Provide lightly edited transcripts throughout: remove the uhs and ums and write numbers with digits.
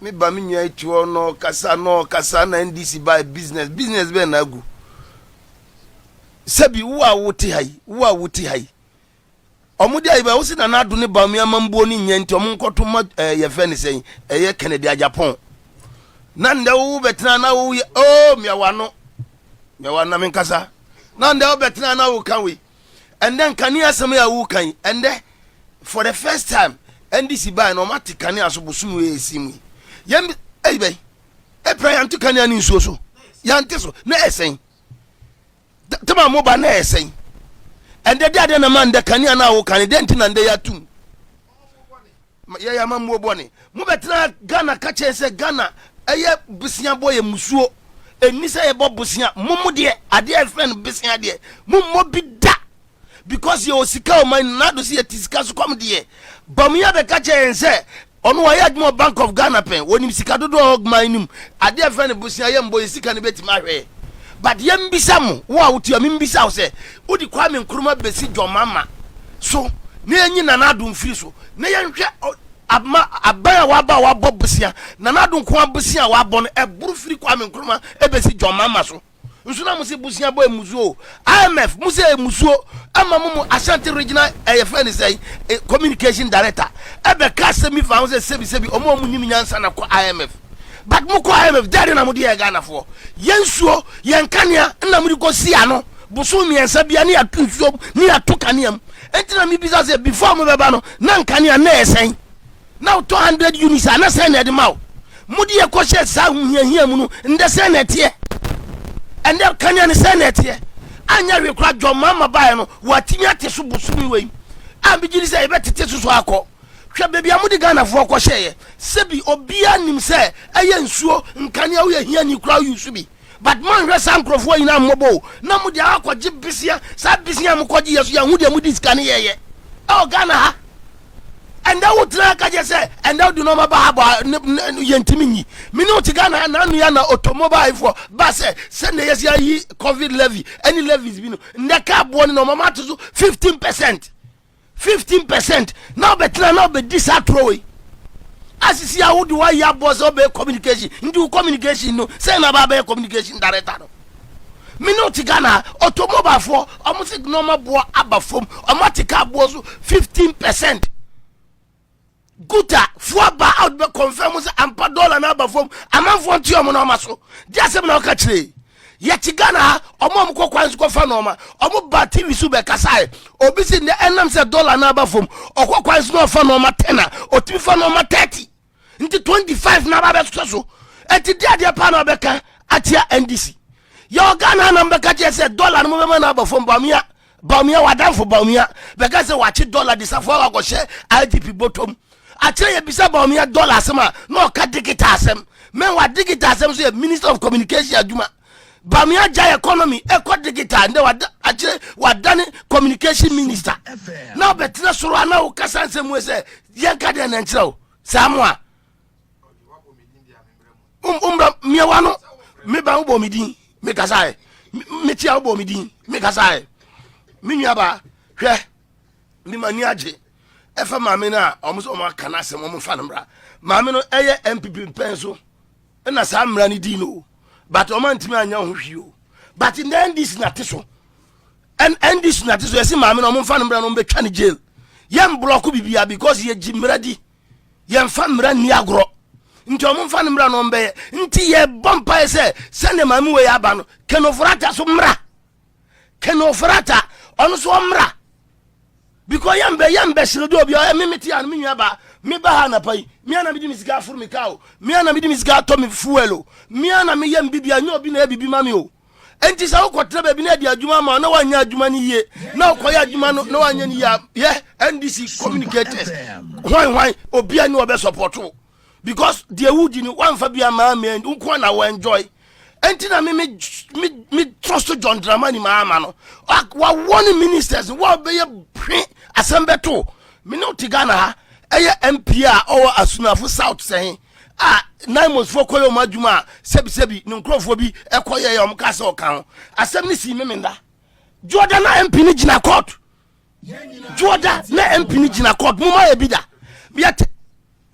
Me ba me nua ti hɔ na ɔkasa na ɔkasa na NDC ba business business bɛn na agu. Sɛbi wo a wote ha yi, wo a wote ha yi. Ɔmo de ayi ba wosi na n'ado ne ba mi amambuo ne nyɛ nti ɔmo nkɔto ma ɛɛ yɛfɛ ne sɛn ɛyɛ Kennedy Agyapong. Na ndɛ wo bɛtena na wo yɛ oo miawa no miawa na me nkasa na ndɛ wo bɛtena na wo ka wei. Ɛndɛ nkanea asɛm yi a woka yi, ɛndɛ for the first time NDC bae na wɔn ate kanea so bosom wei esi mu yi. Yɛn ɛyi bɛyi, ɛpɛ yɛnte kanea ne nsuo so, yɛnte so na ɛsɛn. Tɛma mo ba na ɛsɛn. Ɛndɛ de adeɛ na ma ndɛ kanea na woka ne dɛn nti na ndɛ yɛatum. Yɛyɛ amammuo bɔne. Mobɛtena Ghana ka kyerɛ sɛ Ghana ɛyɛ bosea bɔ yɛ musuo. Ɛnni sɛ yɛbɔ bosea. Mo mo deɛ adeɛ a yɛfrɛ no bosea deɛ mommɔ bi da. Because yɛwɔ sika wɔ man na ado sɛ yɛte sika so kɔm deɛ. Bawumia bɛka kyerɛ yɛn sɛ ɔno wayɛ adwuma wɔ Bank of Ghana pɛn. Wɔnim sika dodoɔ a ɛwɔ man no mu. Adeɛ a yɛfrɛ no bosea yɛmmɔ yɛ sika no bɛtumi ahwɛ yɛn. But yɛmbisa mo, wo a wote ha membisa wo sɛ wode Kwame Nkrumah bɛsi John Mahama so na yɛnyi Nana Addo mfiri so na yɛnhwɛ ama aban a waba a wabɔ bosea Nana Addo nko ara bosea a wabɔ no ɛboro firi Kwame Nkrumah ɛbɛsi John Mahama so nso na mo se bosea bɔ emusuo IMF mo se emusuo ama mo mo Ashanti Regional ɛyɛ fɛn ne sɛn communication director ɛbɛka asɛm bi fa ho sɛ sɛbi sɛbi ɔmo a ɔmo nim nyansa na kɔ IMF but mo kɔ IMF dɛn na mo de yɛ Ghanafoɔ yɛn nsuo yɛn kanea na mo de kɔ si ano bosom mmiɛnsa bia ne yɛato nsuo mu ne yɛato kanea mu enti na mebisa sɛ before mo bɛba no na nkanea na ɛyɛ sɛn na wotɔ 100 units a na sɛn na ɛde ma wo mode yɛ kɔhyɛ saa ahohiahia mu no ndɛ sɛn na ɛteɛ ɛndɛ kanea no sɛn na ɛteɛ anyɛ hwee koraa John Mahama baeɛ no wɔatumi ate so bosome wei a megye di sɛ yɛbɛtete so so akɔ hwɛ baabi a mode Ghanafoɔ kɔhyɛeɛ sɛbi obiara nim sɛ ɛyɛ nsuo nkanea woyɛ hiani koraa woyi so bi But monhwɛ saa nkurɔfoɔ nyinaa mmɔbɔ o, na mode akɔgye besia, saa besia a mokɔgye yɛ so yɛnhu deɛ mode sika no yɛɛyɛ ɛwɔ Ghana ha. Ɛndɛ wo tena ka kyerɛ sɛ ɛndɛ wode nɔɔma ba ha bɔ a yɛntumi nyi. Me ne wo te Ghana ha na ano ya na automobile foɔ ba sɛ sɛdeɛ yɛsi ayi covid levy ɛne levies bi no ndɛ kaa boɔ no na ɔmama ato so 15%. 15% na wobɛtena na wobɛdi saa torɔ wei asisi a wode woayɛ aboɔ sɛ wobɛyɛ communication nti wo communication no sɛ na ba bɛyɛ communication director no me ne wote Ghana automobile foɔ ɔmo se nɔɔma boɔ aba fam ɔmo ate kaa boɔ so 15%. Guta foɔ aba a wode bɛ confirm sɛ ampa dɔla no aba fam amanfoɔ nte ɔmo nɔɔma so de asɛm na ɔka kyerɛ yɛte Ghana ha ɔmo a ɔmo kɔ kwan so kɔfa nɔɔma ɔmo ba TV so bɛkasae obi si nnɛ ɛnam sɛ dɔla no aba fam ɔkɔ kwan so na ɔfa nɔɔma 10 a ɔtumi fa nɔɔma 30 nti 25 na aba bɛsosɔ so ɛnti de adeɛ paa na ɔbɛka atia NDC yɛwɔ Ghana ha na mbɛka kyerɛ sɛ dɔla no mobɛma no aba fam bamia Bawumia w'adamfo Bawumia bɛka sɛ wakye dɔla de safoa wakɔhyɛ IGP bɔtɔm. Akyerɛ yɛbisa Bawumia dɔla asɛm a na ɔka digital asɛm. Meanwhile digital asɛm nso yɛ Minister of Communication adwuma. Bawumia gyae economy ɛkɔ digital ndɛ wada akyerɛ wadane communication minister. Na ɔbɛtena soro a na wokasa nsɛm mu sɛ yɛnka deɛ na nkyerɛ wo saa mo a. Umbra mmiawa no me ba wobɔ me din mekasaɛ metia wobɔ me din mekasaɛ me nuaba hwɛ me m'ani agye ɛfa maame no a ɔmo sɛ ɔmo aka no asɛm ɔmo mfa no mmra maame no ɛyɛ npp mpɛn so ɛna saa mmara no di no but ɔmo antumi anya ho hwee o but ndɛ ndc na te so ndc na te so yɛsi maame no ɔmo mfa no mmra no ɔmo bɛtwa no jail yɛn blɔko bibia because yɛgye mmara di yɛmfa mmara nni agorɔ nti ɔmo mfa no mmra no ɔmbɛyɛ nti yɛbɔ mpaeɛ sɛ sɛdeɛ maame wei aba no kenofrata so mmra kenofrata ɔno so ɔmmra because yɛmbɛ yɛmbɛ hyerɛ de obi ɔyɛ me mete ano me nua ba me ba ha anapa yi me ana mede me sika aforo me kaa o me ana mede me sika atɔ me fuel o me ana meyɛ me bibia nyɛ obi na ɛyɛ bibi ma me o Enti sɛ wokɔtena baabi na ɛde adwuma ama na woanyɛ adwuma no yie na wokɔyɛ adwuma no na woanyɛ no yie a yɛ NDC communicators hwan hwan obia ne wɔbɛ support wo because deɛ wodi no woamfa bi ama me nko na wo enjoy enti na me me me me trust John Dramani Mahama no wawɔ ne ministers wɔbɛyɛ hwe asɛm bɛto me ne wote Ghana ha ɛyɛ MP a ɔwɔ Asunafo South sɛn a Naimosfoɔ kɔyɛ wɔn adwuma a sɛbisɛbi ne nkurɔfoɔ bi kɔyɛɛ a wɔkaa sɛ ɔka ho asɛm no sii Memenda. Dwoɔda na MP no gyina court. Dwoɔda na MP no gyina court. Moma yɛ bi da. Yɛte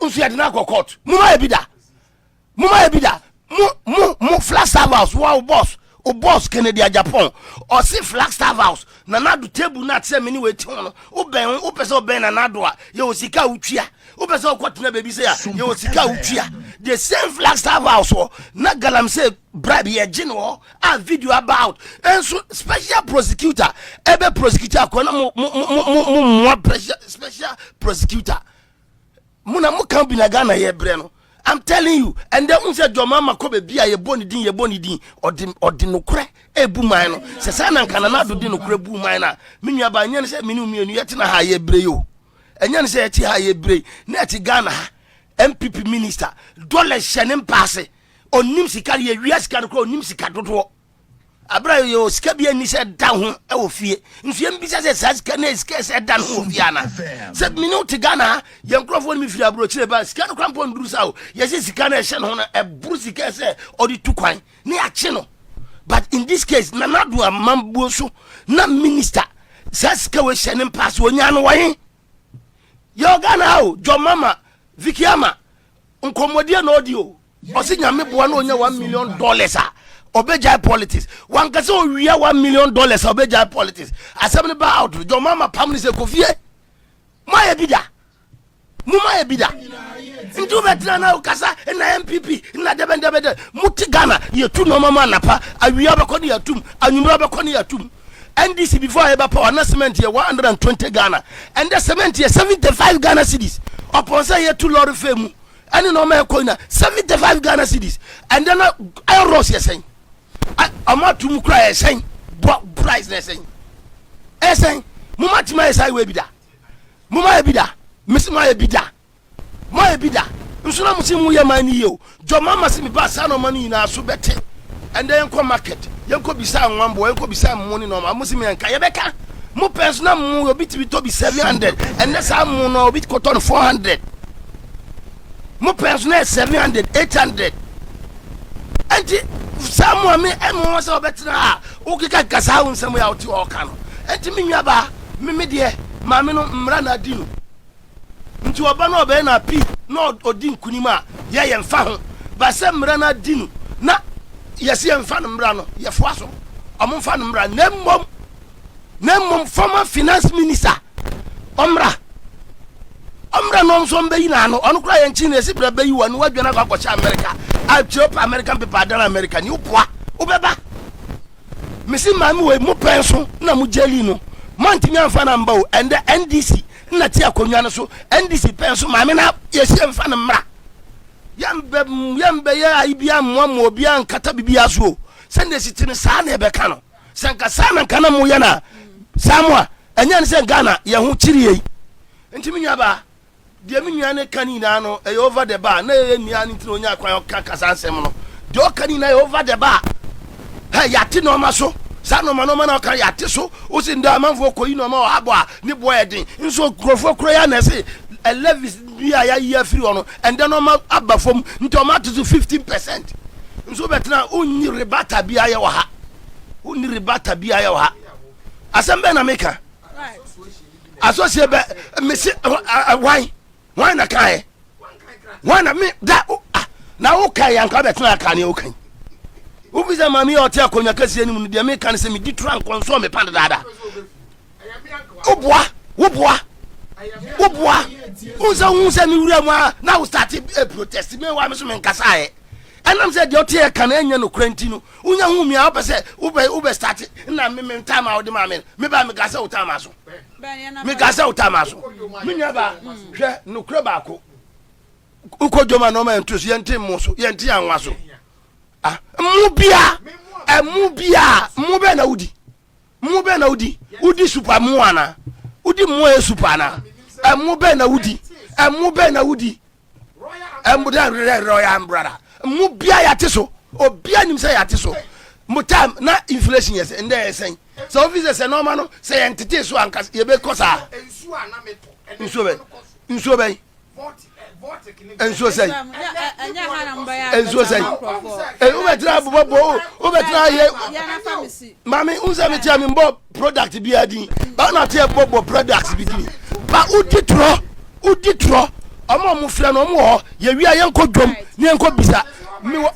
nso yɛde no akɔ court. Moma yɛ bi da. Mo ma yɛ bi da. Mo mo mo Flagstaff House wa o boss o boss Kennedy Agyapong ɔsi Flagstaff House Nana Addo table na ate sɛ me ne wei te ho no wobɛn ho wopɛ sɛ wobɛn Nana Addo a yɛ wɔ sika a wotua wopɛ sɛ wokɔ tena baabi sɛ a yɛ wɔ sika a wotua the same Flagstaff House hɔ na galamsey bribe yɛgye no hɔ a video aba out nso special prosecutor ɛbɛ prosecute akɔ na mo mo mo mo mo mmoa special prosecutor Mo na mo ka bi na Ghana yɛ brɛ no. I'm telling you, and then n sɛ John Mahama kɔ baabi a yɛbɔ ne din yɛbɔ ne din ɔde ɔde nokorɛ ebu man no sɛ saa na nka Nana Addo de nokorɛ bu man no a me nua ba ɛnyɛ ne sɛ me ne mmienu yɛtena ha yɛ brɛ yi o ɛnyɛ ne sɛ yɛte ha yɛ brɛ yi na yɛte Ghana ha MPP minister dollars hyɛ ne mpaase ɔnim sika yɛwia sika no koraa ɔnim sika dodoɔ Abere a yɛwɔ sika bi ani sɛ da ho wɔ fie nso yɛn bisa sɛ saa sika no sika sɛ da no ho wɔ fie ana sɛ mene wo te Ghana ha yɛn nkurɔfoɔ no mi firi aburokyire ba sika no kora mpo nduru sa o yɛsɛ sika no ɛhyɛ ne ho no ɛboro sika sɛ ɔde tu kwan ne yɛakye no but in this case Nana Addo amambuo so na minister saa sika wɔ hyɛ ne mpa so onya no wɔhe yɛwɔ Ghana ha o John Mama Vicky Ama nkɔmmɔdeɛ na ɔdi o ɔsi nyame boa na ɔnya $1 million a ɔbɛgyae politics wankasa owia $1 million a ɔbɛgyae politics asɛm no ba out no John Mahama pam no sɛ kɔ fie moayɛ bi da mo moayɛ bi da nti wobɛtena na wokasa na NPP na dɛbɛndɛbɛdɛ mote Ghana yɛtu nɔɔma mu anapa awia wobɛkɔ ne yɛatum anwummerɛ wobɛkɔ ne yɛatum NDC before a yɛbɛ power na cement yɛ 120 Ghana ɛndɛ cement yɛ 75 Ghana cedis ɔpɔn sɛ yɛtu lɔre fɛ mu ɛne na ɔma ɛkɔ nyina 75 Ghana cedis ɛndɛ na iron rods yɛ sɛn ɔmo ato mu kura yɛ sɛn bɔ price na ɛsɛn ɛsɛn mo ma tuma yɛ saa iwe bi da mo ma yɛ bi da mesi mo ayɛ bi da mo ayɛ bi da nso na mo si mo yɛ man ni yie o jɔn ma si mi ba saa na ɔma no nyinaa so bɛte ɛndɛ yɛn kɔ market yɛn kɔ bisa nwanbɔ yɛn kɔ bisa mo ne nɔɔma mo si mi yɛn ka yɛbɛka mo pɛn so na mo obi ti bi tɔ bi 700 ɛndɛ saa mo no obi kɔtɔ no 400 mo pɛn so na yɛ 700 800 ɛnti saa mo a mi ɛmo wɔn sɛ ɔbɛtena ha wokeka keka saa wo nsɛm yɛ a wote ɔka no ɛnti mi nua baa mi mi deɛ maame no mmara na adi no nti ɔba no ɔbɛyɛ na api na ɔdi nkunim a yɛ yɛn fa ho ba sɛ mmara no adi no na yɛsi yɛn fa no mmara no yɛfoa so ɔmo nfa no mmara na mmom na mmom former finance minister ɔmmra ɔmmra na ɔnso ɔmbɛyi n'ano ɔno koraa yɛn kyi na esi bra bɛyi wɔ no wadwane akɔ akɔhyɛ America akyerɛ pa American paper adan America ni woboa wobɛba mesi maame wei mo pɛn so na mo gyeli no moantumi amfa no amba o ɛndɛ NDC na te akonnwa no so NDC pɛn so maame na yɛsi mfa no mmra yɛmbɛ yɛmbɛyɛ ayi bi ammoa obi ankata biribi aso o sɛnea esi te no saa na ɛbɛka no sɛ nka saa na nka na moyɛ no a saa mo a ɛnyɛ ne sɛ Ghana yɛn ho kyiri yei nti me nuabaa deɛ me nua ne ka ne nyinaa no ɛyɛ over the bar na ɛyɛ nua no nti na onya kwan ɔka kasa nsɛm no deɛ ɔka ne nyinaa yɛ over the bar hɛ yɛate nneɛma so saa nneɛma nneɛma na ɔka yɛate so wosi ndɛ amanfoɔ kɔyi nneɛma wɔ ha bɔ a ne boɔ yɛ den nso nkurɔfoɔ kura yɛ ana ɛsɛ levies bi a yɛayi afiri hɔ no ɛndɛ nneɛma aba fam nti ɔmo ate so 15% nso bɛtena wonni rebata bi ayɛ wɔ ha wonni rebata bi ayɛ wɔ ha asɛm bɛn na meka associate bɛ mesi wan wan na kan yɛ wan na me da ah na wo kan yɛ anka bɛtena aka ne wo kan wofi sɛ maame yɛ ɔte akonnwa kɛseɛ no mu no deɛ meka no sɛ medi tura nkɔnsɔɔ me pa dedaada woboa woboa woboa wohu sɛ wohu sɛ mewura mu a na wo start eh, protest me wa me so menkasaeɛ ɛnam sɛ deɛ ɔte yɛ ka no ɛnyɛ nokorɛ nti no wonya hu mi a wopɛ sɛ wobɛ wobɛ start na me me time a wode maa me no meba meka sɛ wo time aso meka sɛ wo time aso me nua baa hwɛ nokorɛ baako wokɔ dwom a nɔɔma yɛnto so yɛnte mmo so yɛnte anwa so ah mmo bia ɛmo bia mmo bɛɛ na wodi mmo bɛɛ na wodi wodi super mmo ana wodi mmo yɛ super ana ɛmo bɛɛ na wodi ɛmo bɛɛ na wodi ɛmo dɛ rɛ royal umbrella mmo bia yɛate so obia nim sɛ yɛate so mo time na inflation yɛ sɛ ndɛ yɛ sɛn sɛ ofi sɛ sɛ nɔɔma no sɛ yɛn tete so anka yɛbɛkɔ saa nsuo bɛ nsuo bɛn nsuo sɛn nsuo sɛn wobɛtena bobɔbɔ wobɛtena ayɛ maame n sɛ metia me mbɔ product bi adi ba na teɛ bɔbɔ product bi di ba wodi torɔ wodi torɔ ɔmo a ɔmo frɛ no ɔmo wɔ hɔ yɛwia yɛnkɔ dwom ne yɛnkɔ bisa. Mewɔ.